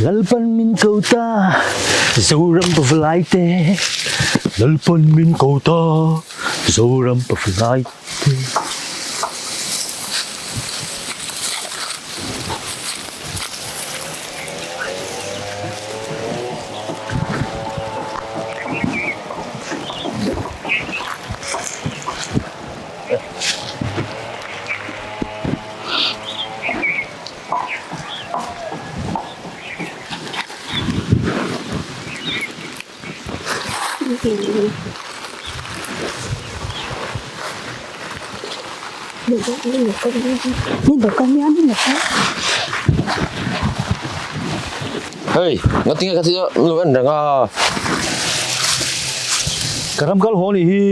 Lalpan min ko ta Zoram pavalai te Lalpan min ko ta Zoram pavalai te Hei, ngatinge ka thil lo en reng a. Ka ram kal haw nih hi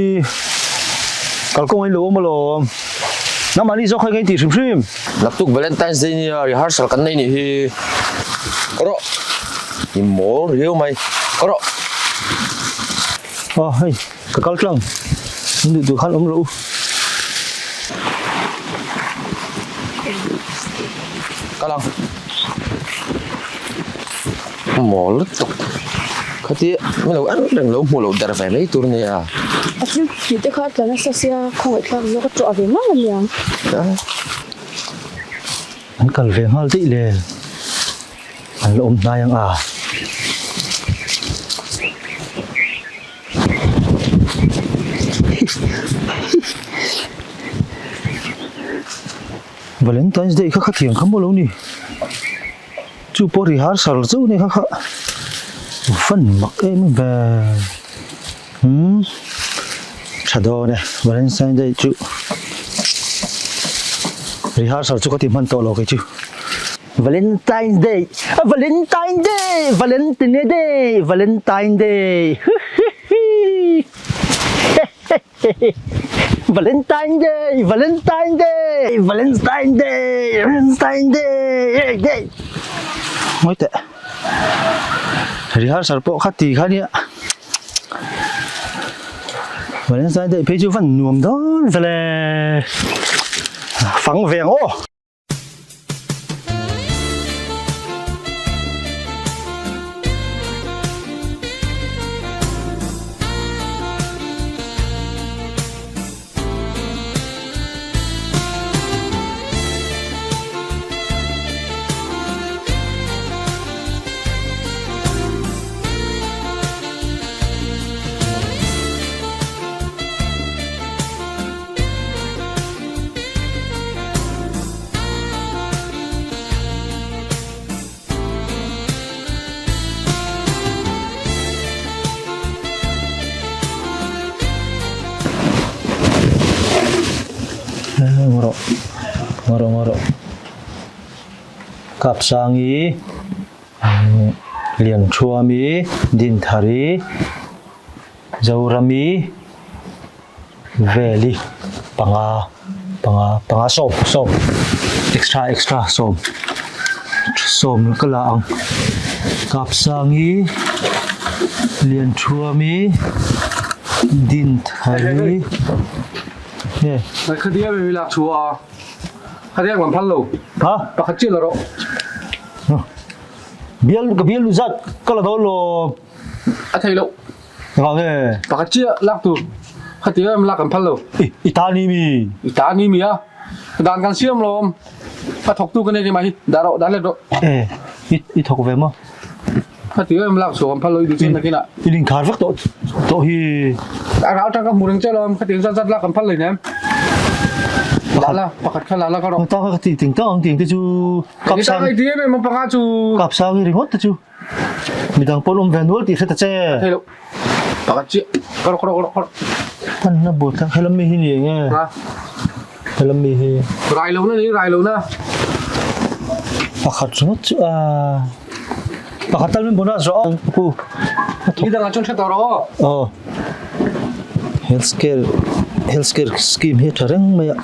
kalkawng in lo awm alawm. Nangmahni zawk kha ka intih hrim hrim. Naktuk Valentine's Day nia rehearsal kan nei nih hi. Ka rawh. I mawl riau mai. Ka rawh. Aw hei ka kal tlang. Min duh duh khan awm rawh u. Kal ang. Mawl lutuk. Khati min lo en reng lo hmuh loh der ve mai tur nia. A thil tih te kha a tla nasa sia khawngaih thlak zawk a tawh ve mai aniang. An kal ve nghal daih le. An la awm hnai ang a. Valentine's Day kha khathiang kha maw lo ni. Chu pawh rehearsal chauh ni kha kha fan mak em em ve. Hmm tha dawn e Valentine's Day chu rehearsal chu ka ti hman tawh lo kei chu. Valentine's Day Valentine's Day Valentine Day Valentine Day Valentine Day, Valentine Day, Valentine Day, Valentine Day, Day. Ngoi teh. Rehearsal pawh kha ti kha nia. Valentine Day phei chu van nuam dawn vele. Fang ve ang aw. Ngawrh ngawrh ngawrh Kapsangi Lianthuami Dinthari Zorami Veli panga panga panga sawm sawm extra extra sawm sawm ka la ang Kapsangi Lianthuami Dinthari nge Khatia mi lak chhuah a khatia kan phal lo ha pakhat chiah la rawh bial ka bial lu zat ka la dawn lo A thei loh. Engah nge? Pakhat chiah lak tur. Khati em lak kan phal lo. I, i ta ni mi? I ta ni mi a. Dan kan siam lawm. A thawk tu ka nei mai hi. Dah rawh, dah let rawh. E, i, i thawk ve maw? Khati em lak chhuah kan phal lo i duh chuan nakin ah. I lingkhar vek tawh tawh hi. A ral tang ka hmu reng che lawm. Khati zat zat lak kan phal lo nem. Dah la, pakhat kha la la ka rawh. Ta ka ti ting tang ang ting te chu. Kap sang. I ta ngai ti em em panga chu. Kap sang i ringawt te chu. Midang pawn awm ve nual tih hre ta che. Thei lo. Pakhat chiah. Ka rawh ka rawh ka rawh. Panna bur thang helam mi hi ni eng e. Ha. Helam mi hi. Rai lo na ni rai lo na. Pakhat ringawt chu a. Pakhat tal min bonus rawh ku. Midang ah chuan hre tawh rawh. Aw. Healthcare healthcare scheme hi a tha reng mai a.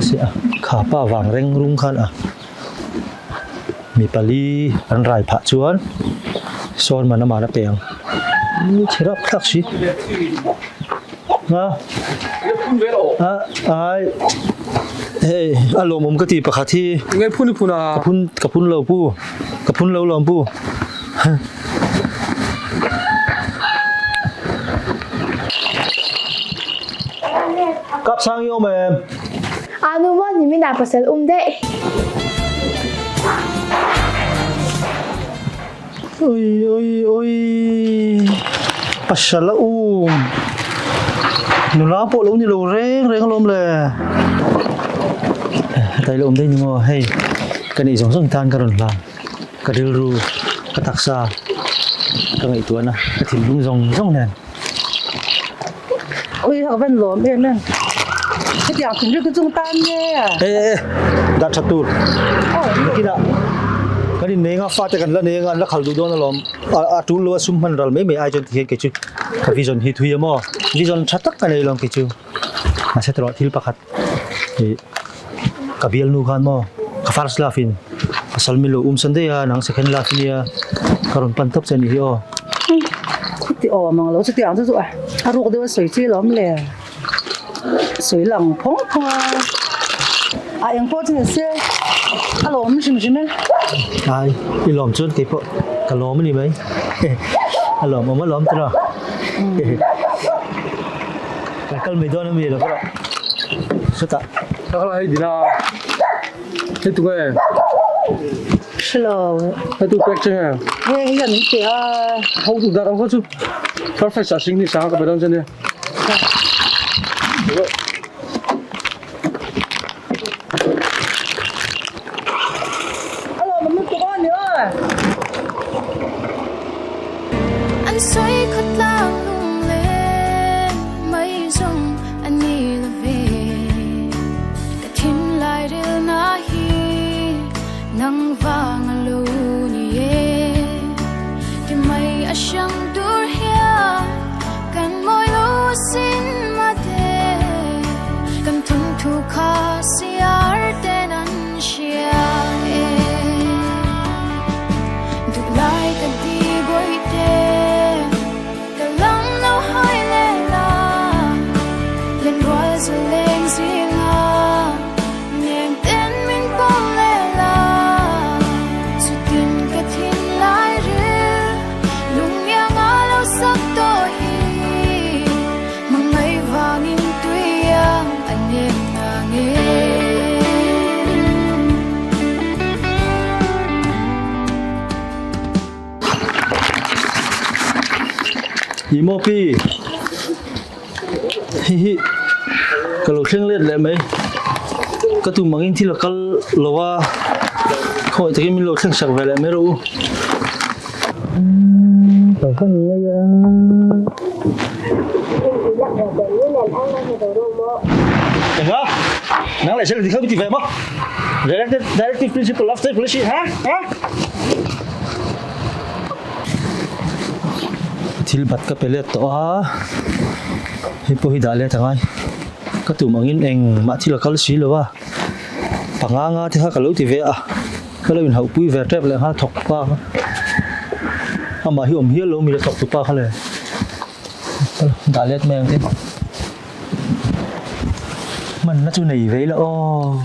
Si a kha pa vang reng rung khan a. Mi pali an rai phah chuan sawn man amah a pe ang. Chhe rap thlak si. A. A ai. Hei a lawmawm ka ti pakhat hi. Nge phun i phun a? Ka phun ka phun lo pu. Ka phun lo lawm pu. Kap sang i awm em? Anu maw nimin ah pasal um daih. Ui ui ui pasal a um. Nula pawh lo ni lo reng reng alawm le. Hetai la awm daih ni maw hei ka neih zawng zawng tan ka rawn hlan. Ka rilru ka taksa ka ngaihtuahna ka thinlung zawng zawng nen. Ui ka van lawm em em. Hetiang thinrim te chung tan nge. E e dah tha tur. Nakinah kan in nei anga fate kan la nei anga an la khal duh dawn alawm. A tul lo a sum hman ral mai mai ai chuan tikhian kei chu ka vision hi thui a maw. Vision tha tak ka nei alawm kei chu. Mahse erawh thil pakhat ih ka bialnu khan maw ka first love in pasal min lo um san daih a nang second love ania ka rawn pan tawp che anih hi aw. Chuti awm ang lo chutiang chu chu a a ruk deuh a sawi chi lawm le sawi lang phawng phawng a a eng pawh chu ni se a lawm hrim hrim e. Ai i lawm chuan kei pawh ka lawm a ni mai a lawm awm a lawm tiraw. Kan kal mai dawn a mi lo ka rawh sawtah. Ka kal hei dina hei tu nge? Hre lo. Hei tu pek che nge? Hei hi an pe a. Ho tu dar ang kha chu perfect sa sing ni sa ka pe dawn che nia. Alo mamma tu aw ni aw. An sawi khaw tlang lung leh mai zawng a ni lo ve. Ka thinlai rilna hi nang vang a lo ni e. Ti mai a hrang tur hian kan mawi lo sin mate. Kan thawnthu kha siar ten an hria e. Duhlai ka ti bawihte ka lam lo hawi leh la. Lenrual zaleng zinga neng ten min pawm leh la. Chutin ka thinlai ril lung ianga lo sak tawh hi. Hmangaih vangin tui ang a nem na nge. Ni maw pi? Hi hi ka lo thleng let leh mai. Ka tum angin thil a kal lo a, khawngaih takin min lo thleng sak ve leh mai rawh u. Ka van ngei a. Engah? Nang leh sel ti kha mi ti ve maw? Directive directive principle of state policy ha? Ha? Thil bat ka pe let tawh a, hei pawh hi dah let a ngai. Ka tum angin engmah thil a kal si lo a, panga nga te kha ka lo ti ve a. Ka lo inhauhpui ve tep leh nghal thawk pa kha. Amah hi awm hial lo mi la thawk tu pa kha le. Dah let mai ang che. Hmanna chu nei ve ila aw.